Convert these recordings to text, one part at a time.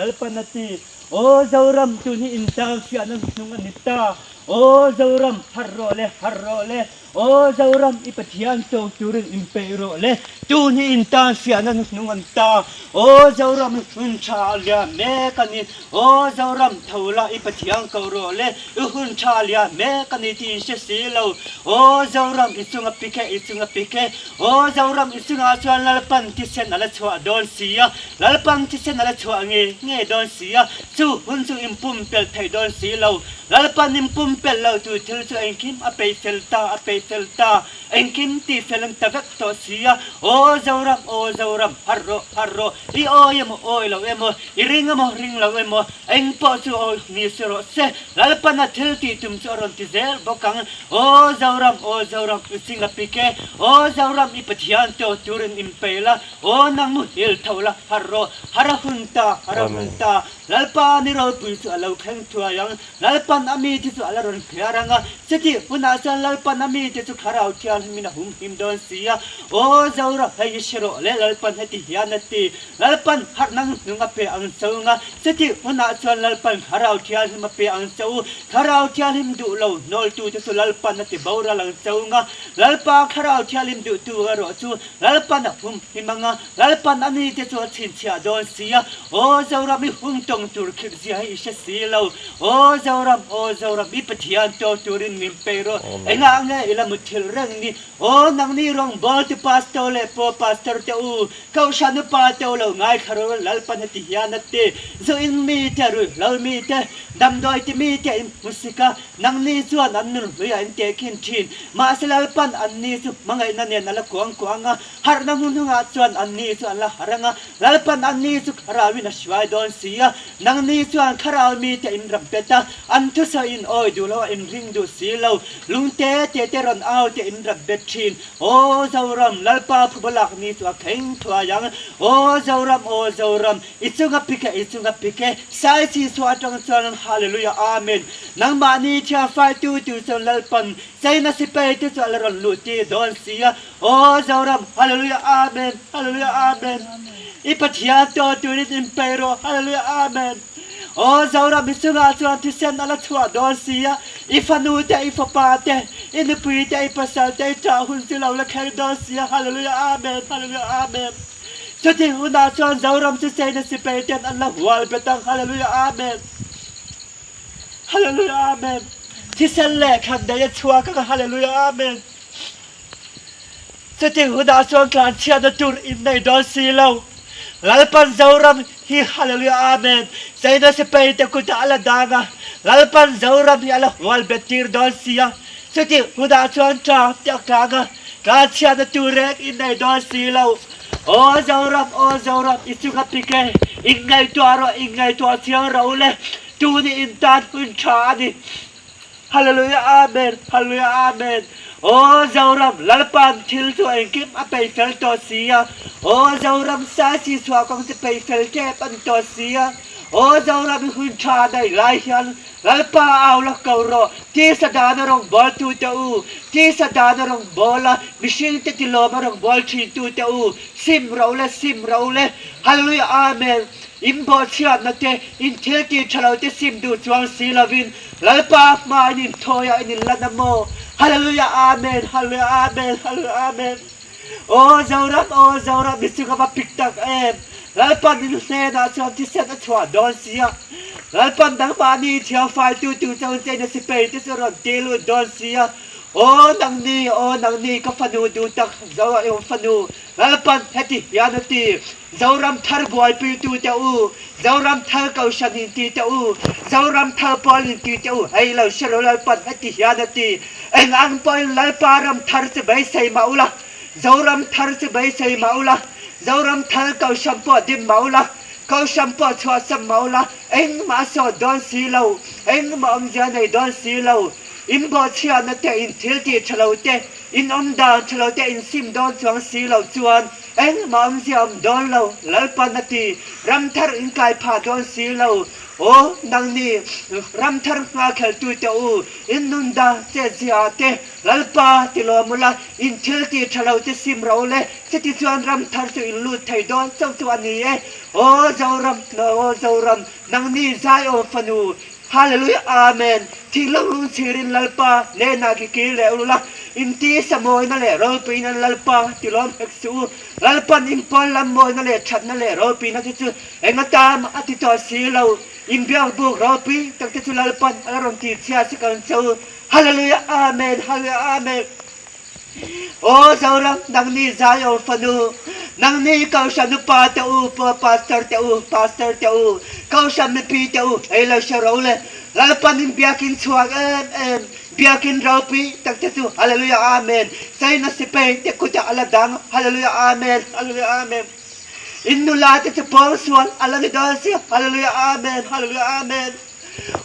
Lalpan a ti. Aw Zoram, tun hi inchang hriatna hnung a ni ta. Aw Zoram, harh rawh le, harh rawh le. Aw Zoram, i Pathian cho turin inpeih rawh le. Tun hi intan hriatna hnung an ta. Aw Zoram, i hun tha a liam mek a ni. Aw Zoram, tho la, i Pathian ko rawh le. I hun tha a liam mek a ni tih in hre si lo. Aw Zoram, i chunga pik e, i chunga pik e. Aw Zoram, i chungah chuan Lalpan thisen a la chhuah dawn si a. Lalpan thisen a la chhuah nge nge dawn si a. Chu hun chu inpumpelh theih dawn si lo. Lalpan inpumpelh lo tu thil chu engkim a peih fel ta, a peih fel ta. Engkim tih fel an ta vek tawh si a. Aw Zoram, aw Zoram, harh rawh, harh rawh. I awi emaw, awi lo emaw, i ring emaw, ring lo emaw, eng pawh chu awi ni si rawh se. Lalpana thil tih tum chu a rawn ti zel bawk ang. Aw Zoram, aw Zoram, i ching a pik e. Aw Zoram, i Pathian tawh turin inpeih la. Aw nang muhil tho la, harh rawh, harh a hun ta, harh a hun ta. Lalpa ni ropui chu a lo thleng thuai ang. Lalpan a mite chu a la rawn phiar ang a, chutih hunah chuan Lalpan a mite chu Thlarau Thianghlimin a humhim dawn si a. Aw Zoram, hei hi hre rawh le, Lalpan heti hian a ti. Lalpan harhna hnung a pe ang che u nga, chutih hunah chuan Lalpan Thlarau Thianghlim a pe ang che u. Thlarau Thianghlim duh lo hnawltute chu Lalpan a ti boral ang che u nga, Lalpa Thlarau Thianghlim duhtu erawh chu Lalpan a humhim ang a, Lalpan a mite chu a chhinchhiah dawn si a, Aw Zoram i hung tawng tur khirh zia hi i hre si lo, Aw Zoram, aw Zoram i Pathian tawk turin min peih rawh, engah nge i la muthilh reng ni? Aw nangni rawngbawltu pastor leh pawh pastor te u, kohhran upa te u lo ngaithla rawh u, Lalpan heti hian a ti, zu in mite, ruihhlo mite, damdawi ti mite in hmusik a, Nangni chuan an nun hluiah in tehkhin thin. Mahse Lalpan anni chu hmangaihna nen a la kuang kuang a, harhna hmunhungah chuan anni chu an la harh ang a, Lalpan anni chu Thlarauin a hruai dawn si a. Nangni chuan Thlarau mite in ram pet a, an thusawi in awi duh lo a, in ring duh si lo. Lungte te te rawn au te in ram bet thin. Aw Zoram, Lalpa phuba lak ni chu a thleng thuai ang. Aw Zoram, aw Zoram, I chunga pik e, i chunga pik e, Sai chi chhuah atang chuan Hallelujah Amen. Nangmahni thianfai tu tu chuan Lalpan China sipai te chu a la rawn luh tir dawn si a. Aw Zoram Hallelujah Amen Hallelujah Amen. I Pathian tawn turin inpeih rawh Hallelujah Amen. Aw Zoram i chungah chuan thisen a la chhuah dawn si a. I fanu te, i fapa te, i nupui te, i pasal te, i ṭah hun chu lo la kher dawn si a Hallelujah Amen Hallelujah Amen. Chuti hunah chuan Zoram chu China sipai ten an la hual bet ang Hallelujah Amen Hallelujah Amen Thisen leh thlan daih a chhuak ang Hallelujah Amen Chuti hunah chuan tlanchhiatna tur in nei dawn si lo Lalpan Zoram hi Hallelujah Amen China sipai te kutah a la dang a Lalpan Zoram hi a la hual bet tir dawn si a Chuti hunah chuan tang te a kang a Tlanchhiatna tur reng in nei dawn si lo. Aw Zoram, aw Zoram, i chunga pik e, in ngaihtuah rawh, in ngaihtuah chiang rawh u le, tuni in tan hun tha a ni. Hallelujah Amen, Hallelujah Amen. Aw Zoram, Lalpa'n thil chu engkim a peih fel tawh si a. Aw Zoram, Saisi chhuah kawng chu peih fel tep a ni tawh si a. Aw Zoram, i hun tha daih lai hian Lalpa au la ko rawh, tisa dana rawngbâwl tute u, tisa dana rawngbâwl a, mihringte tilawma rawngbâwl ṭhin tute u, sim ro le, sim ro le, Hallelujah Amen, in bawhchhiatna te, in thil tih ṭha lo te sim duh chuang si lovin, Lalpa hma in inthawi a in inlan a maw? Hallelujah Amen, Hallelujah Amen, Hallelujah Amen. Aw Zoram, aw Zoram, mi chung a va pik tak em! Lalpan in hnenah chuan thisen a chhuah dawn si a, Lalpan nangmahni thiangfaitu tu chauh cheina sipai te chu a rawn ti lut dawn si a. Aw nangni, aw nangni, ka fanu duh tak, Zoram fanu, Lalpan heti hian a ti, Zoram thar buaipuitu te u, Zoram thar kohhran in ti te u, Zoram thar pawl in ti te u, hei lo hre rawh Lalpan heti hian a ti, Eng ang pawhin Lalpa ram thar chu beisei mah ula, Zoram thar chu beisei mah ula, Zoram thar kohhran pawh dim mah ula, kohhran pawh chhuahsam mah ula, engmah a sawt dawn si lo, engmah awmzia nei dawn si lo. In bawhchhiatna te, in thil tih tha lo te, in awm dan tha lo te in sim dawn chuang si lo chuan engmah awmzia awm dawn lo, Lalpan a ti. Ram thar in kai phah dawn si lo. Aw nangni ramthar nghakheltu te u, in nun dan chetzia te Lalpa ti lawm ula, in thil tih tha lo te sim ro le, chutichuan ramthar chu in lut thei dawn chauh chu a ni e. Aw Zoram, aw Zoram, nangni Zion fanu, Hallelujah Amen, thinlung lungchhirin Lalpa hnenah ki kir leh ula, in tisa mawina leh ropuina Lalpa ti lawm hek suh u. Lalpan in pawn lam mawina leh thatna leh ropuina te chu eng atan a ti tawh si lo. In biakbuk ropui tak te chu Lalpan a la rawn tih chhia si kan che u. Hallelujah Amen Hallelujah Amen. Aw Zoram nangni Zion fanu, nangni Kohhran upa te u, Pastor te u, Pastor te u, Kohhran mipi te u, hei lo hre ro le, Lalpan in biakin chhuak em em, biakin ropui tak te chu Hallelujah Amen, China sipai te kutah a la dang Hallelujah Amen, Hallelujah Amen. In nula te chu pawngsual a la ni dawn si Hallelujah Amen, Hallelujah Amen.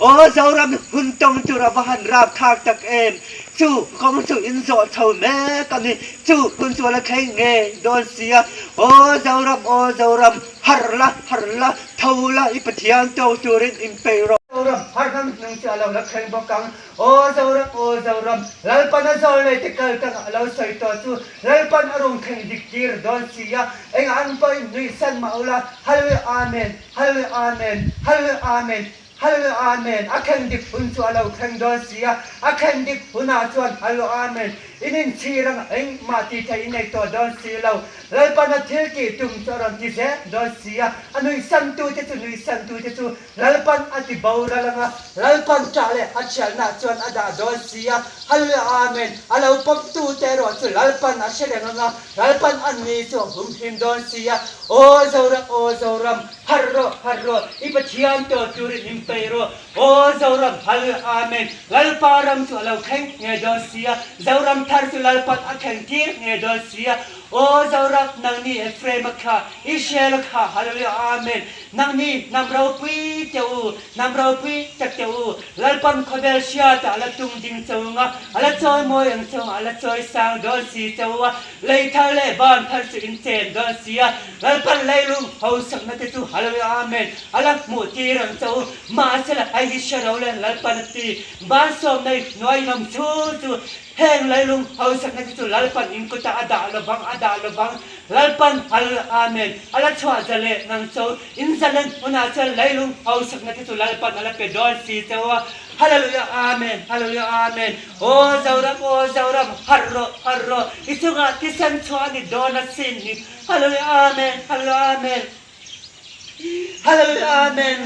Aw Zoram hun tawng tur a va han rap thlak tak em! Chu kawng chu in zawh chho mek a ni. Chu hun chu a la thleng ngei dawn sia. Aw Zoram, aw Zoram, harh la, harh la, tho la, i Pathian tawng turin in peih rawh. Zoram, harh hnam hnung chu a lo la thleng bawk ang. Aw Zoram, aw Zoram, Lalpan a zawl nei te kal tang a lo sawi tawh chu Lalpan a rawn thleng dik tir dawn sia. Engah an pawhin nuihsan mah ula, Hallelujah, Amen. Hallelujah Amen Hallelujah Amen Hallelujah Amen A thleng dik hun chu a lo thleng dawn si a, a thleng dik hunah chuan Hallelujah Amen In inchhir ang engmah tih theih in nei tawh dawn si lo. Lalpana thil tih tum chu a rawn ti zel dawn si a, a nuihsantute chu nuihsantute chu Lalpan a ti boral ang a, Lalpan ṭah leh a chhiatnah chuan a dah dawn si a, Hallelujah Amen A lo pawmtute erawh chu Lalpan a hre reng ang a, Lalpan an ni chu a humhim dawn si a, Aw Zoram, aw Zoram, harh rawh, harh rawh, i Pathian tawh turin in peih rawh. Aw Zoram, Hallelujah, Amen. Lalpa ram chu a lo thleng nge dawn sia, Zoram thar chu Lalpan a thleng tir nge dawn sia. Aw Zoram, nangni Ephraim-a kha, Israel-a kha, Hallelujah, Amen. Nangni hnam ropui teh u, hnam ropui tak teh u, Lalpan khawvel hriatah a la tung ding cheu nga, a la chawi mawi ang cheu nga, a la chawi sang dawn si cheu a. Lei thar leh van thar chu in chen dawn si a, Lalpan leilung hausakna te chu Hallelujah Amen a la hmuh tir ang che u. Mahsela hei hi hre lo le Lalpan a ti, Vansawm nei hnuai in awm chhung chu heng leilung hausakna te chu Lalpan in kutah a dah lovang a dah lovang. Lalpan Hallelujah Amen a la chhuah za leh nang che u. In zalen hunah chuan leilung hausakna te chu Lalpan a la pe dawn si che u a. Hallelujah Amen Hallelujah Amen. Aw Zoram, aw Zoram, harh rawh, harh rawh, i chungah thisen chhuah a ni dawn asin hi. Hallelujah, Amen, Hallelujah, Amen. Hallelujah, Amen.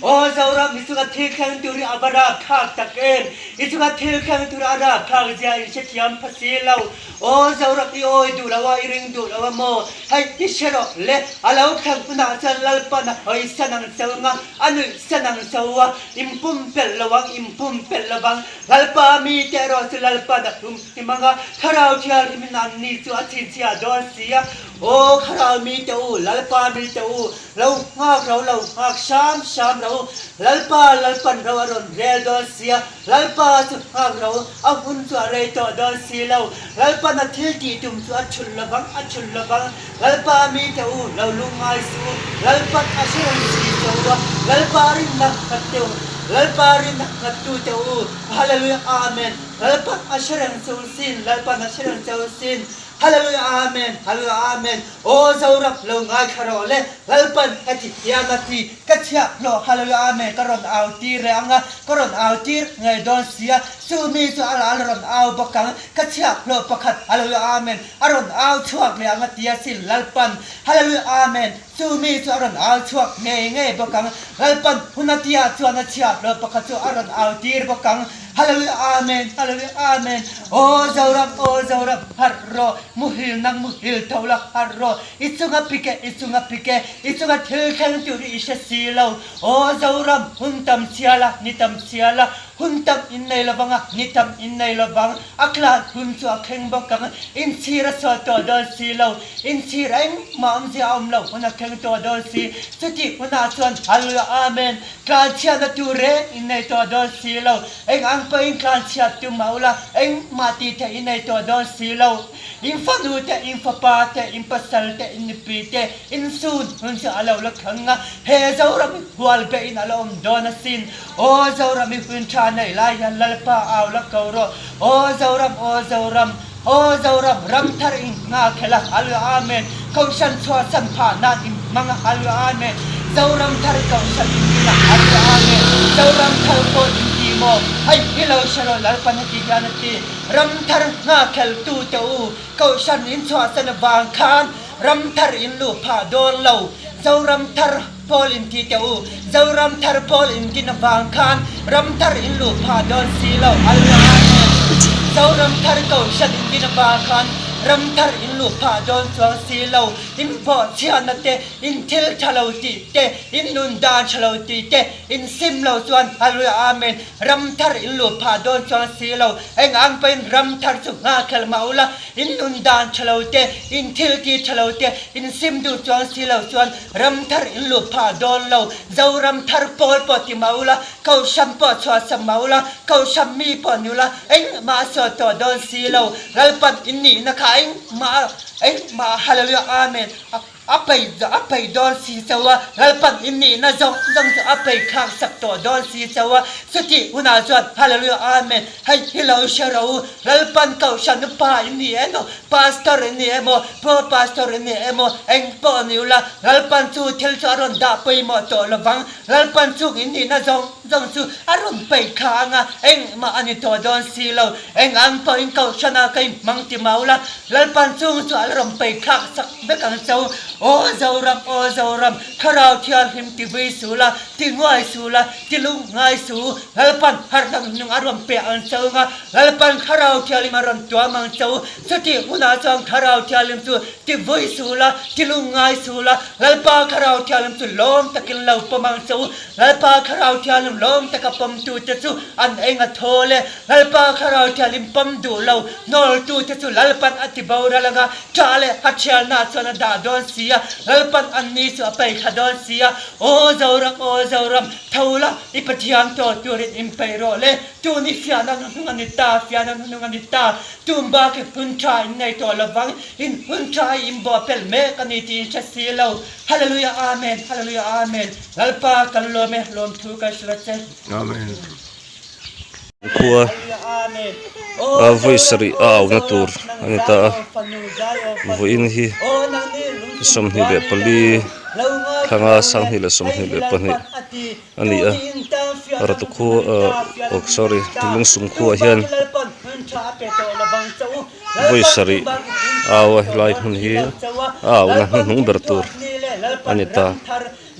Aw Zoram, i chunga thil thleng tur hi a va rapthlak tak em? I chunga thil thleng tur a rapthlak zia in hrethiam pha si lo. Aw Zoram, i awi duh lo a, i ring duh lo a maw? Hei, i hre rawh le, a lo thleng hunah chuan Lalpan a hawi san ang cheu nga, a nuih san ang cheu a, in pumpelh lo ang, in pumpelh lo vang. Lalpa mite erawh chu Lalpa dah hlum hlim ang a, Thlarau Thianghlimin an ni chu a chhinchhiah dawn si a. Aw Thlarau mite u, Lalpa mite u, lo nghak ro, lo nghak hram hram ro u. Lalpa, Lalpan ro a rawn rel dawn si a, Lalpa chu nghak ro u, a hun chu a rei tawh dawn si lo. Lalpan a thil tih tum chu a chhulh lovang, a chhulh lovang. Lalpa mite u, lo lungngai suh u, Lalpan a hre reng si che u a, Lalpa rinna nghat teh u, Lalpa rinna nghat tu teh u, Hallelujah Amen, Lalpan a hre reng che u sin, Lalpan a hre reng che u sin, Hallelujah Amen, Hallelujah Amen, Aw Zoram lo ngaithla rawh le, Lalpan heti hian a ti, ka chhiah hlawh, Hallelujah Amen, ka rawn au tir reh ang a, ka rawn au tir ngei dawn sia, chu mi chu a la rawn au bawk ang, ka chhiah hlawh pakhat, Hallelujah Amen. A rawn au chhuak leh ang a ti a sin Lalpan. Hallelujah Amen. Chu mi chu a rawn au chhuak ngei ngei bawk ang. Lalpan hun a tia chuan a chhiat lo pakhat chu a rawn au tir bawk ang. Hallelujah Amen. Hallelujah Amen. Aw Zoram, aw Zoram, harh rawh. Muhil nang muhil tho la harh rawh. I chunga pik e, i chunga pik e, i chunga thil thleng tur i hre si lo. Aw Zoram, hun tam chhia la, ni tam chhia la. Hun tam in nei lovang a, ni tam in nei lovang. A tlan hun chu a thleng bawk ang. Inchhir a sawi tawh dawn si lo. Inchhir engmah awmzia a awm lo hun a thleng tawh dawn si. Chutih hunah chuan Hallelujah Amen! Tlan chhiatna tur reng in nei tawh dawn si lo. Eng ang. ang pawhin tlanchhiat tum mah ula, engmah tih theih i nei tawh dawn si lo. In fanu te, in fapa te, in pasal te, in nupui te, in sun hun chu a lo la thlang a, he Zoram hi hual behin a la awm dawn asin. Aw Zoram i hun tha nei lai hian Lalpa au la ko rawh. Aw Zoram, aw Zoram, aw Zoram, ram thar in nghakhelh a, Hallelujah Amen. Kohhran chhuahsan phah nan in hmang a, Hallelujah Amen. Zoram thar kohhran in din a, Hallelujah Amen. Zoram thar pawh in ti maw? Hei hi lo hre rawh Lalpan heti hian a ti. Ram thar nghakhelh tute u, Kohhran in chhuahsan avang khan ram thar in luh phah dawn lo. Zoram thar pawl in ti teh u, Zoram thar pawl in din avang khan ram thar in luh phah dawn si lo. Hallelujah Amen. Zoram thar Kohhran in din avang khan ram thar in luh phah dawn chuang si lo. In bawhchhiatna te, in thil tha lo tih te, in nun dan tha lo tih te, in sim lo chuan Hallelujah Amen. Ram thar in luh phah dawn chuang si lo. Eng ang pawhin ram thar chu nghakhelh mah ula, in nun dan tha lo te, in thil ti tha lo te, in sim duh chuang si lo chuan ram thar in luh phah dawn lo. Zoram thar pawl pawh ti mah ula, Kohhran pawh chhuahsam mah ula, Kohhran mi pawh ni ula, engmah a sawi tawh dawn si lo. Lalpan in nihna kha engmah, engmah, Hallelujah, Amen. A pei a pei dawn si chauh a, Lalpan in nihna zawng zawng chu a pei thlak sak tawh dawn si chauh a, chutih hunah chuan Hallelujah Amen hei hi lo hre rawh u, Lalpan Kohhran upa in ni emaw, Pastor in ni emaw, Pro Pastor in ni emaw, eng pawh ni ula, Lalpan chu thil chu a rawn dah pawimawh tawh lovang, Lalpan chung in nihna zawng zawng chu a rawn pei thla ang a, engmah a ni tawh dawn si lo, eng ang pawhin Kohhrana ka inhmang ti mah ula, Lalpan chung chu a la rawn pei thlak sak vek ang cho. Aw Zoram, aw Zoram, Thlarau Thianghlim ti vui su la, ti nguai su la, ti lung ngai su. Lalpan harhna nung a rawn pek ang cho nga, Lalpan Thlarau Thianghlim a rawn tuam ang cho. Chutih hunah chuan Thlarau Thianghlim chu ti vui su la, ti lung ngai su la, Lalpa Thlarau Thianghlim chu lawm takin lo pawm ang cho. Lalpa Thlarau Thianghlim lawm taka pawmtute chu an eng a thawl e. Lalpa Thlarau Thianghlim pawm duh lo hnawltute chu Lalpan a ti boral anga ṭah leh a ṭhialna chuan a dah dawn si a, Lalpan anni chu a peihthla dawn si a. Aw Zoram, aw Zoram, tho la, i Pathian tawh turin inpeih rawh le. Tun i fiahna hnuhnung a ni ta, fiahna hnuhnung a ni ta. Tum bak i hun ṭha in nei tawh lovang, in hun ṭha hi in bawhpelh mek a ni tih in hre si lo. Hallelujah Amen Hallelujah Amen Lalpa kan lawm e lawmthu kan hrilh a che. Amen. Khua a vawi sarih a auhna tur a ni ta a vawiin hi 24 thlanga 2022 a ni a ratu khua ah oh sorry lungsum khuaah hian vawi sarih au a helai hmun hi a auhna hnuhnung ber tur a ni ta.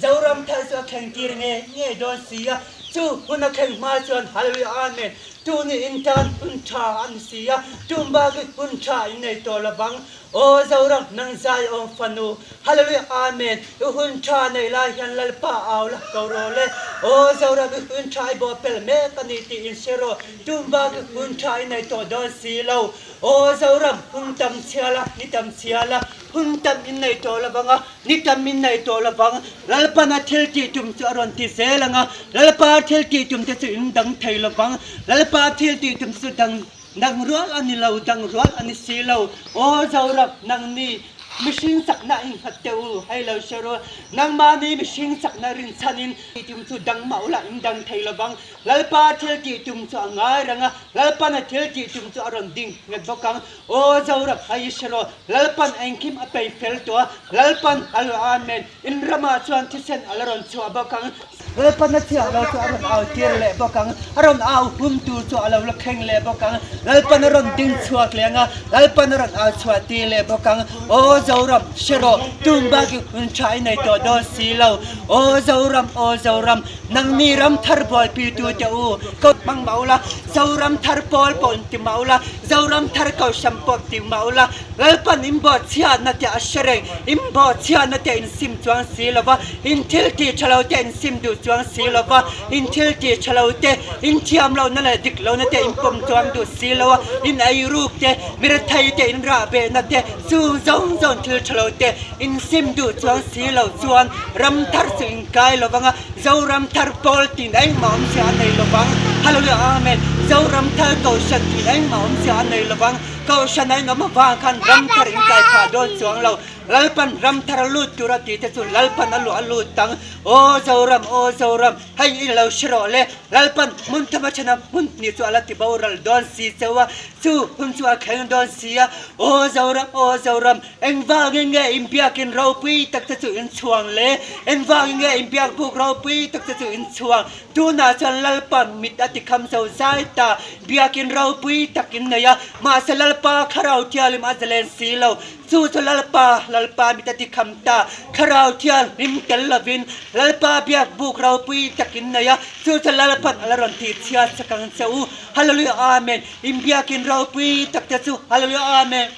Zoram thar chu a thleng tir nge nge dawn si a, chu hun a thleng hma chuan Hallelujah Amen tu ni in tan hun tha a ni si a, tum bak in hun tha in nei tawh lovang. Aw Zoram nang zai awm fanu Hallelujah Amen i hun tha nei lai hian Lalpa au la ko rawh le. Aw Zoram i hun tha i bawhpelh mek a ni tih in hre rawh, tum bak i hun tha i nei tawh dawn si lo. Aw Zoram hun tam chhia la, ni tam chhia la, hun tam in nei tawh lovang a, ni tam in nei tawh lovang. Lalpana thil tih tum chu a rawn ti zel ang a, Lalpa thil tih tum te chu in dang thei lovang. Lalpa thil tih tum chu dang dang rual a ni lo, dang rual a ni si lo. Aw Zoram, nangni mihring chakna innghat teh u, hei lo hre rawh. Nangmahni mihring chakna rinchhanin tih tum chu dang mah ula in dang thei lovang. Lalpa thil tih tum chu a ngai reng a, Lalpana thil tih tum chu a rawn ding nghet bawk ang. Aw Zoram, hei i hre rawh, Lalpan engkim a pei fel tawh a, Lalpan a lo Amen. In ramah chuan thisen a la rawn chhuah bawk ang. Lalpana chhiah lo chu a rawn au tir leh bawk ang, a rawn au hum tur chu a lo la thleng leh bawk ang. Lalpan a rawn ding chhuak leh ang a, Lalpan a rawn au chhuah tir leh bawk ang. Aw Zoram, hre rawh, tum bak i hun tha i nei tawh dawn si lo. Aw Zoram, aw Zoram, Nangni ram thar buaipitu te u, ko hmang mah ula, Zoram thar pawl pawh in ti mah ula, Zoram thar kohhran pawh ti mah ula, Lalpan in bawhchhiatna te a hre reng, in bawhchhiatna te in sim chuang si lo va, in thil tih tha lo te in sim duh chuang si lo va, in thil tih tha lo te, in thiam lohna leh dik lohna te in pawm chuang duh si lo a, in eiruk te, mirethei te in rahbehna te, chung zawng zawng. Chung thil tha lo te in sim duh chuang si lo chuan ram thar chu in kai lo vang a, Zoram thar pawl tin engmah awmzia a nei lo vang. Hallelujah Amen. Zoram thar Kohhran tin engmah awmzia a nei lo vang. Kohhran a inawm avang khan ram thar in kai phah dawn chuang lo. Lalpan ram thar a lut tur a tih te chu Lalpan a luah a lut ang. Aw Zoram, aw Zoram, hei i lo hre rawh le. Lalpan hmun thama thena hmun hnih chu a la ti boral dawn si cheu a, chu hun chu a thleng dawn si a. Aw Zoram, aw Zoram, engvangin nge inbiakin ropui tak te chu in chhuang le? Engvangin nge inbiak buk ropui tak te chu in chhuang? Tunah chuan Lalpan mit a ti kham zo zai ta, biakin ropui tak in nei a, mahse Lalpa Thlarau Thianghlim a zalen si lo. Chu chu Lalpa, Lalpa mit a ti kham ta. Thlarau Thianghlim tel lovin Lalpa biak buk ropui tak in nei a, chu chu Lalpan a la rawn tih chhiat chak ang che u. Hallelujah Amen. In biakin ropui tak te chu Hallelujah Amen.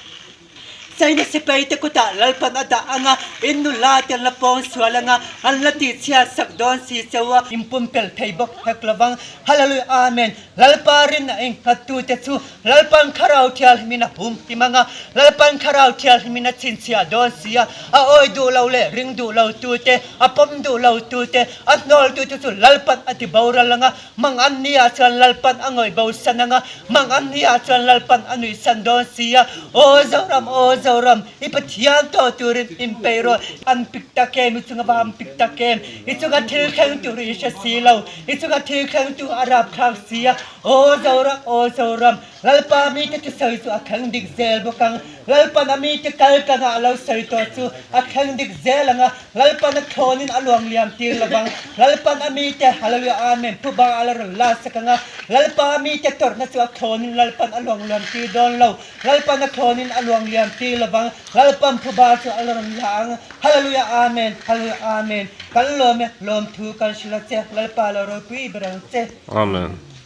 China sipai te kutah Lalpan a dah ang a, in nula te an la pawng sual ang a, an la tih chhiat sak dawn si che u a. In pumpelh thei bawk hek lovang. Hallelujah Amen. Lalpa rin a engkhat tute chu Lalpan Thlarau Thianghlimin a hum hlim ang a, Lalpan Thlarau Thianghlimin a chhinchhiah dawn si a, a awi duh lo leh ring duh lo tute, a pawm duh lo tute, a hnawl tute chu Lalpan a ti boral ang a, mang an ni ah chuan Lalpan a ngawih bosan ang a, mang an ni ah chuan Lalpan a nuihsan dawn si a. Aw Zoram, aw Zoram, i Pathian tawh turin inpeih rawh. An pik tak em, i chunga va han pik tak em, i chunga thil thleng tur i hre si lo. I chunga thil thlengtu a rapthlak si a, Aw Zoram, aw Zoram, Lalpa mite thusawi chu a thleng dik zel bawk ang. Lalpan a mite kal tlangah a lo sawi tawh chu a thleng dik zel ang a, Lalpan a thlawnin a luang liam tir lo vang. Lalpan a mite, Hallelujah Amen, phuba a la rawn la sak ang a, Lalpa a mite tawrhna chu a thlawnin Lalpan a luang liam tir dawn lo. Lalpan a thlawnin a luang liam tir lo vang. Lalpan phuba chu a la rawn la ang. Hallelujah Amen Hallelujah Amen Kan lawm e lawmthu kan hrilh a che Lalpa lo ropui ber ang che. Amen.